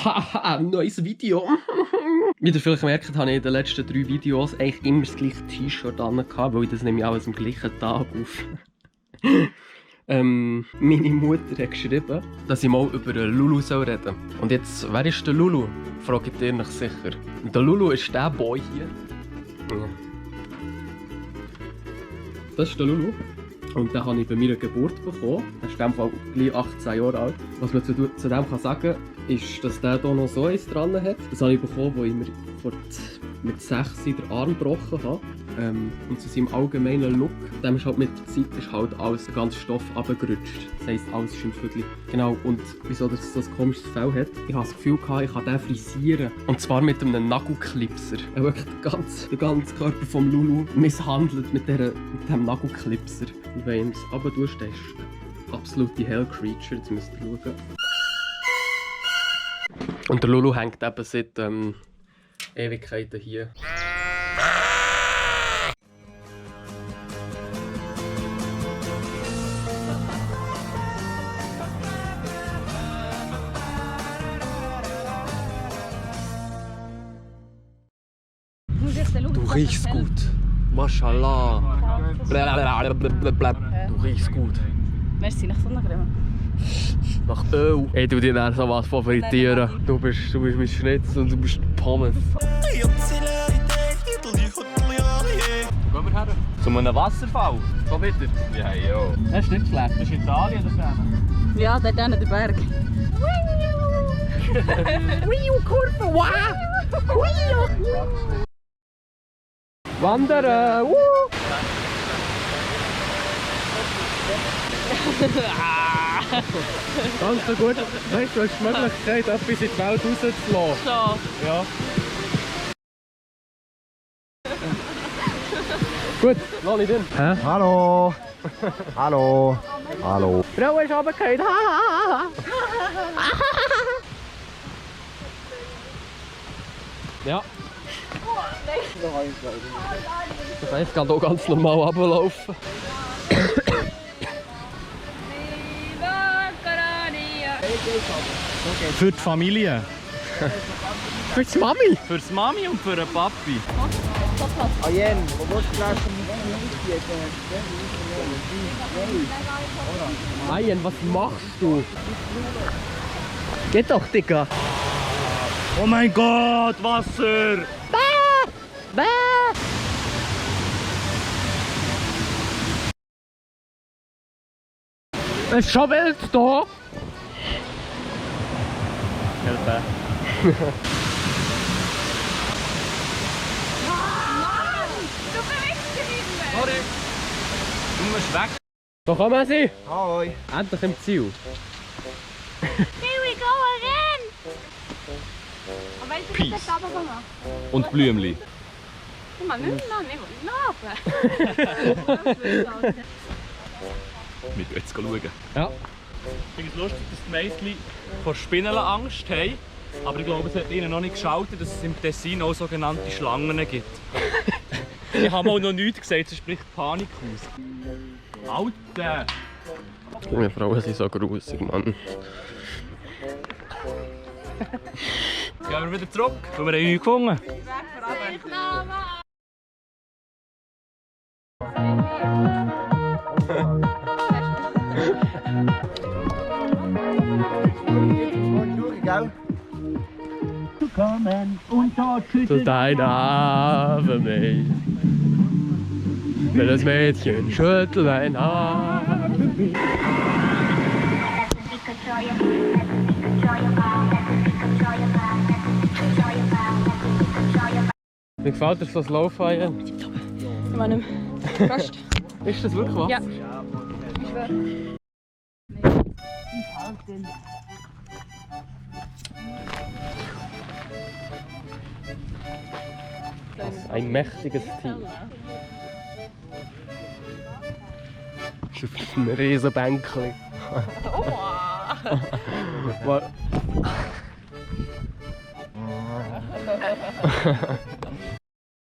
Haha, neues Video. Wie ihr vielleicht merkt, habe ich in den letzten 3 Videos eigentlich immer das gleiche T-Shirt an, weil ich das nämlich alles am gleichen Tag auf. Meine Mutter hat geschrieben, dass ich mal über den Lulu reden soll. Und jetzt, wer ist der Lulu? Fragt ihr euch sicher. Und der Lulu ist der Boy hier. Ja. Das ist der Lulu. Und den habe ich bei meiner Geburt bekommen. Er ist in dem Fall gleich 18 Jahre alt. Was man zu dem kann sagen, ist, dass der hier noch so eins dran hat. Das habe ich bekommen, als ich mir mit 6 den Arm gebrochen habe. Und zu seinem allgemeinen Look, dem ist halt mit der Zeit ist halt alles, der ganze Stoff runtergerutscht. Das heisst, alles ist im Viertel. Genau, und wieso das so ein komisches Fell hat? Ich habe das Gefühl gehabt, ich kann den frisieren. Und zwar mit einem Nagelklipser. Wirklich den ganzen Körper vom Lulu misshandelt mit diesem Nagelklipser. Und wenn du es runter tust, dann ist es absolute Hell Creature. Jetzt müsst ihr schauen. Und der Lulu hängt eben seit Ewigkeiten hier. Du riechst gut. Mashallah. Du riechst gut. Merci, nach Sonnencreme. Nach Öl. Ey, du dir dann sowas von frittieren. Du bist mit Schnitzel und du bist Pommes. Gehen wir her? Zu einem Wasserfall? So wieder? Ja, ja. Das ist nicht schlecht. Das ist Italien, das ist Ja, dort hinten der Berg. Kurve, wow! Wandern! Ganz so gut. Weißt du, du hast die Möglichkeit, etwas in die Welt rauszulassen. So. Ja. Gut, lass ich drin. Hä? Hallo! Hallo! Hallo! Die Frau ist runtergefallen. Ja. Das heisst, es kann auch ganz normal runterlaufen. Für die Familie. Für die Mami? Für die Mami und für den Papi. Ayen, was machst du? Geht doch, Digga. Oh mein Gott, Wasser! Es ist schon wild hier. Hilfe. Sorry. Du musst weg. Da kommen sie. Hoi! Endlich im Ziel. Here we go again! Aber ich bin jetzt aber gemacht. Und Blümli. Ich meine, nicht mehr. Wir gehen jetzt schauen. Ja. Ich finde es lustig, dass die Mädchen vor Spinnen Angst haben. Aber ich glaube, es hat ihnen noch nicht geschaltet, dass es im Tessin auch sogenannte Schlangen gibt. Ich habe mal noch nichts gesagt, es spricht Panik aus. Alter! Junge Frauen sind so grusig, Mann. Gehen wir wieder zurück, weil wir haben nichts gefunden. Zu deiner Ave mich. Wenn das Mädchen schüttelt ein Haar. Wie gefällt dir das Laufen? Ich meine, fast. Ist das wirklich was? Ja. Ich schwöre. Das ist ein mächtiges Tier. Das ist auf einem riesen Bänkchen. Oh.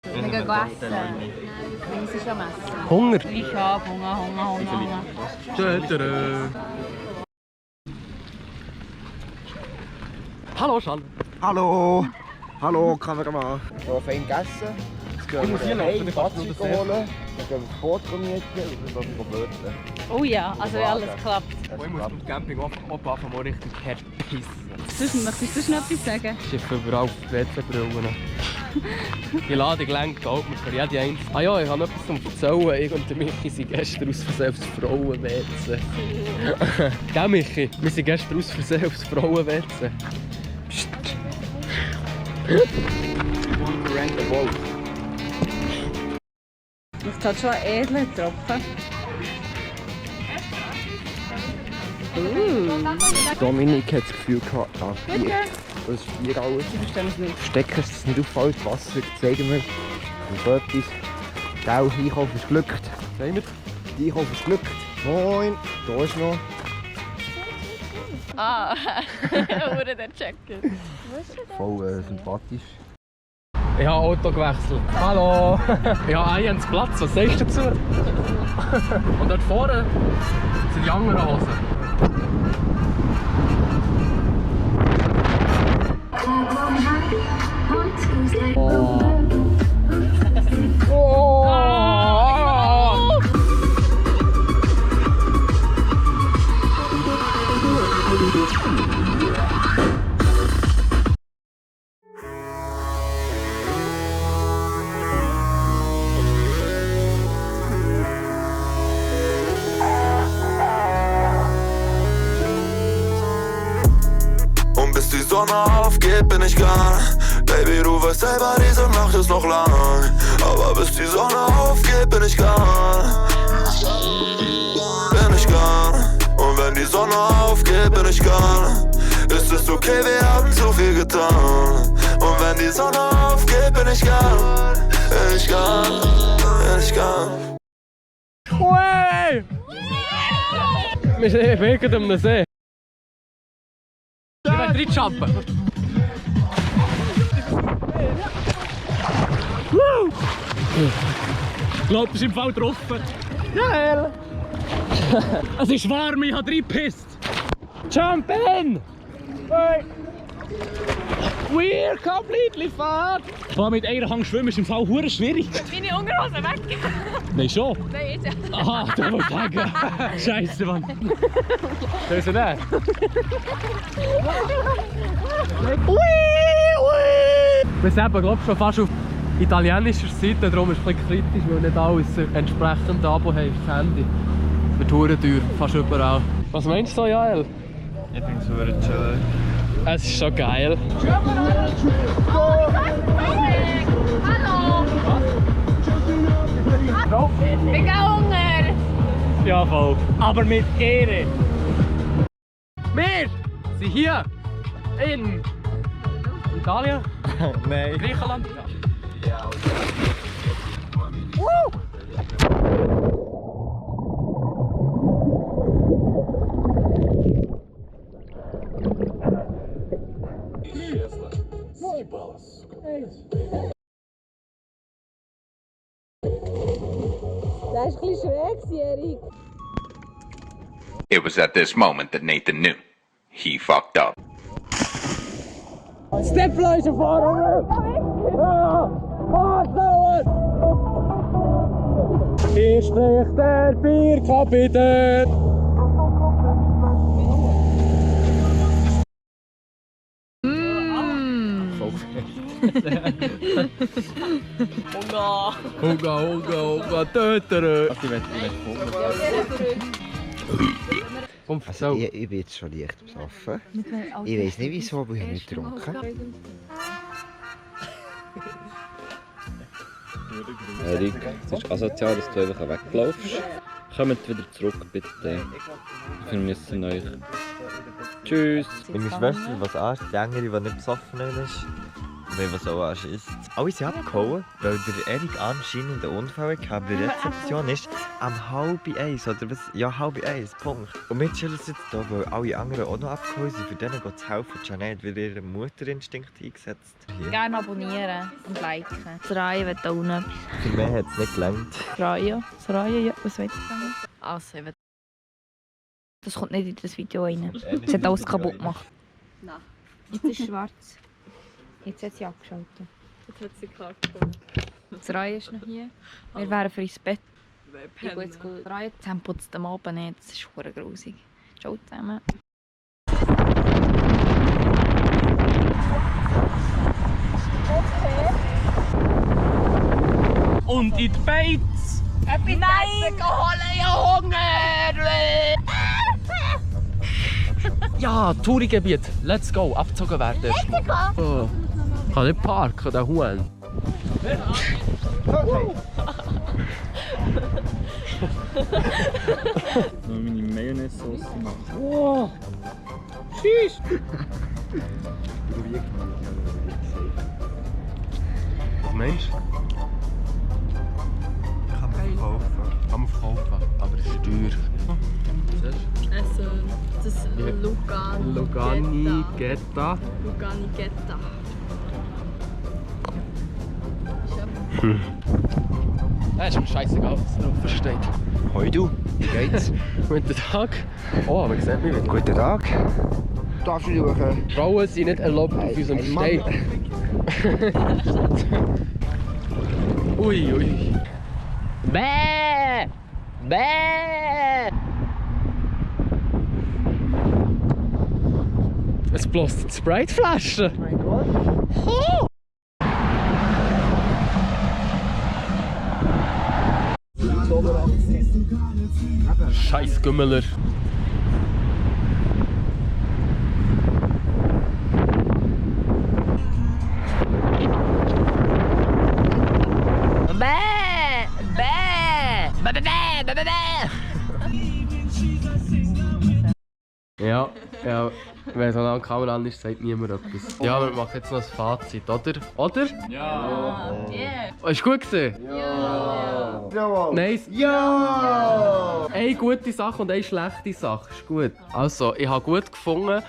Wir gehen essen. Wir müssen schon essen. Hunger? Ich habe Hunger. Tschüss. Hallo, Schan. Hallo! Hallo, Kameramann. So fein gegessen. Jetzt gehen wir heim, Fahrzeug holen. Dann gehen wir das Boot mieten und dann gehen wir böteln. Oh ja, also wenn alles klappt. Ich muss beim Camping oben mal richtig hart pissen. Möchtest du noch etwas sagen? Ich schiffe überall auf die WC-Brillen. Die Ladung lenkt auch mit für jede einzelne. Ah ja, ich habe noch etwas zum Erzählen. Ich und der Michi sind gestern aus Versehen aufs Frauen-WC. Gell, Michi? Wir sind gestern aus Versehen aufs Frauen-WC. Psst. Das hat schon edle Tropfen. Dominik hat das Gefühl gehabt, das ist 4 alles. Ich verstehe es nicht. Stecken, dass es nicht auffällt, Wasser, zeigen wir. Und so etwas. Gell, Einkauf ist glückt. Sehen wir? Der Einkauf ist glückt. Moin, da ist noch. Ah, wurde der Jacket. Voll sympathisch. Ich habe Auto gewechselt. Hallo! Ich habe einen Platz, was sagst du dazu? Und dort vorne sind die anderen Hosen. Und bis die Sonne aufgeht, bin ich gone. Baby, du weißt selber, diese Nacht ist noch lang. Aber bis die Sonne aufgeht, bin ich gone. Bin ich gone. Und wenn die Sonne aufgeht, bin ich gone. Ist es okay, wir haben zu viel getan. Und wenn die Sonne aufgeht, bin ich gone. Bin ich gone. Bin ich gone. Way! Wir sind wirklich um den See. Ich will reinjumpen. Ich glaube, das ist im Fall getroffen. Geil! Es ist warm, ich habe reingepisst. Jump in! We're completely fat! Vor mit einer Hand schwimmen ist im Fall hure schwierig. Meine Unterhose weg. Nein, schon. Nein, jetzt. Aha, da muss ich sagen. Scheiße, Mann. Soll ich sie nehmen? Wir sind eben, glaube ich, schon fast auf italienischer Seite, darum ist es ein bisschen kritisch, weil nicht alles entsprechend Abo haben fürs Handy. Es wird verdammt teuer, fast überall. Was meinst du so, Jael? Ich finde es verdammt chillig. Es ist schon geil. Hallo! Ich habe Hunger! Ja, voll. Aber mit Ehre. Wir sind hier in Italien, Nein. Griechenland. Das ist ein bisschen schräg, Erik. It was at this moment that Nathan knew. He fucked up. Stepfleisch fahren! Hier spricht der Bierkapitän! Huga, tötere! Komm, Also, ich bin jetzt schon leicht besoffen. Ich weiß nicht wieso, aber ich habe nicht getrunken. Erik, es ist asozial, dass du einfach weglaufst. Kommt wieder zurück, bitte. Wir vermissen euch. Tschüss. Meine Schwester, was Arsch, die Engere, die nicht besoffen ist. Weil was auch Arsch ist. Alle sind abgehauen, weil der Erik anscheinend einen Unfall hatte. Aber die Rezeption ist am 12:30 oder was? Ja, 12:30, Punkt. Und wir chillen jetzt hier, weil alle anderen auch noch abgehauen sind. Für denen geht zu helfen. Janelle hat wieder ihren Mutterinstinkt eingesetzt. Hier. Gerne abonnieren und liken. Soraya will da unten etwas. Für mich hat es nicht gelangt. Soraya, ja, was will ich sagen? Also, ich will... Das kommt nicht in das Video rein. Sie hat alles kaputt gemacht. Jetzt ist schwarz. Jetzt hat sie abgeschaltet. Jetzt hat sie klar gefunden. Das Reihe ist noch hier. Wir wären für ins Bett. Ich gehe jetzt gut rein. Zusammen putzt am Abend nicht. Das ist verdammt grusig. Ciao zusammen. Und in die Beiz! Nein! Ja, Tourigebiet. Let's go. Abgezogen werden erstmal. Oh. Ich kann nicht parken, der Huhn. Nur meine Mayonnaise-Sauce machen. Oh. Tschüss. Was meinst du? Kann man verkaufen. Kann man verkaufen, aber es ist teuer. Also, das Lugani Getta. Lugani Getta. Ist mir scheißegal, was drauf steht. Hoi du, wie geht's? Guten Tag. Oh, man sieht mich wieder. Guten Tag. Darfst du schauen? Frauen sind nicht erlaubt auf unserem Stein. Ui, ui. Bäh! Bäh! Es bloßt die Sprite-Flasche. Mein Gott. Scheiß Gümmeler. Bäh! Bäh! Bäh, bäh, bäh, bäh, bäh. Ja, wenn so lange Kamera an ist, sagt niemand etwas. Ja, wir machen jetzt noch ein Fazit, oder? Oder? Ja! Ist gut gewesen? Jawohl. Nice. Ja! Eine gute Sache und eine schlechte Sache. Ist gut. Also, ich habe gut gefunden,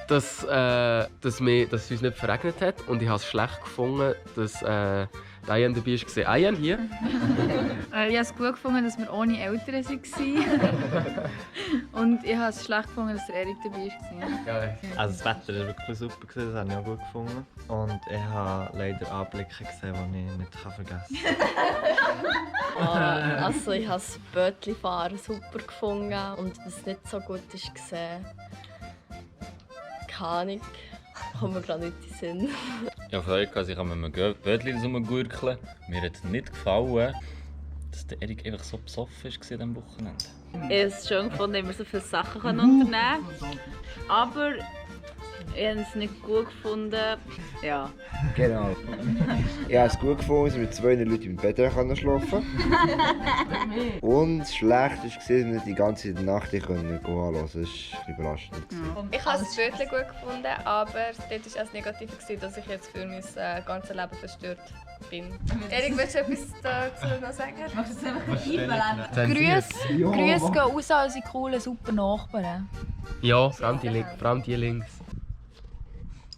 dass es uns nicht verregnet hat. Und ich habe es schlecht gefunden, dass Diane dabei war. Diane hier. Ich habe es gut gefunden, dass wir ohne Eltern waren. Und ich habe es schlecht gefunden, dass der Erik dabei war. Geil. Also das Wetter war wirklich super, das habe ich auch gut gefunden. Und ich habe leider Anblicke gesehen, die ich nicht vergessen kann. Also, ich habe das Bötlifahren super gefunden und was nicht so gut ist gesehen. Keine Ahnung. Kommt mir gerade nicht in den Sinn. Ich habe Freude, dass ich mit einem Bötchen rumgurkeln. Mir hat es nicht gefallen, dass der Erik einfach so besoffen war am Wochenende. Ich habe es schon gefunden, dass wir so viele Sachen unternehmen können. Aber ich habe es nicht gut gefunden. Ja. Genau. Ich habe es gut gefunden, dass wir mit 2 Leuten im Bett schlafen konnten. Und schlecht war, dass wir die ganze Nacht gehen hören. Das war ein bisschen belastend. Ich habe es wirklich gut gefunden, aber dort war es negativ, dass ich jetzt für mein ganzes Leben verstört bin. Erik, willst du etwas dazu noch sagen? Grüße gehen raus an unsere coolen, super Nachbarn. Ja, vor allem die links.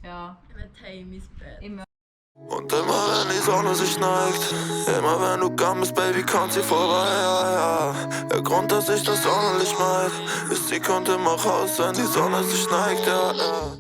Ja. Mit heim ins Bett. Und immer wenn die Sonne sich neigt, immer wenn du kommst, Baby, kommt sie vorbei, ja, ja. Der Grund, dass ich das Sonnenlicht meid, ist, sie kommt immer raus, wenn die Sonne sich neigt, ja, ja.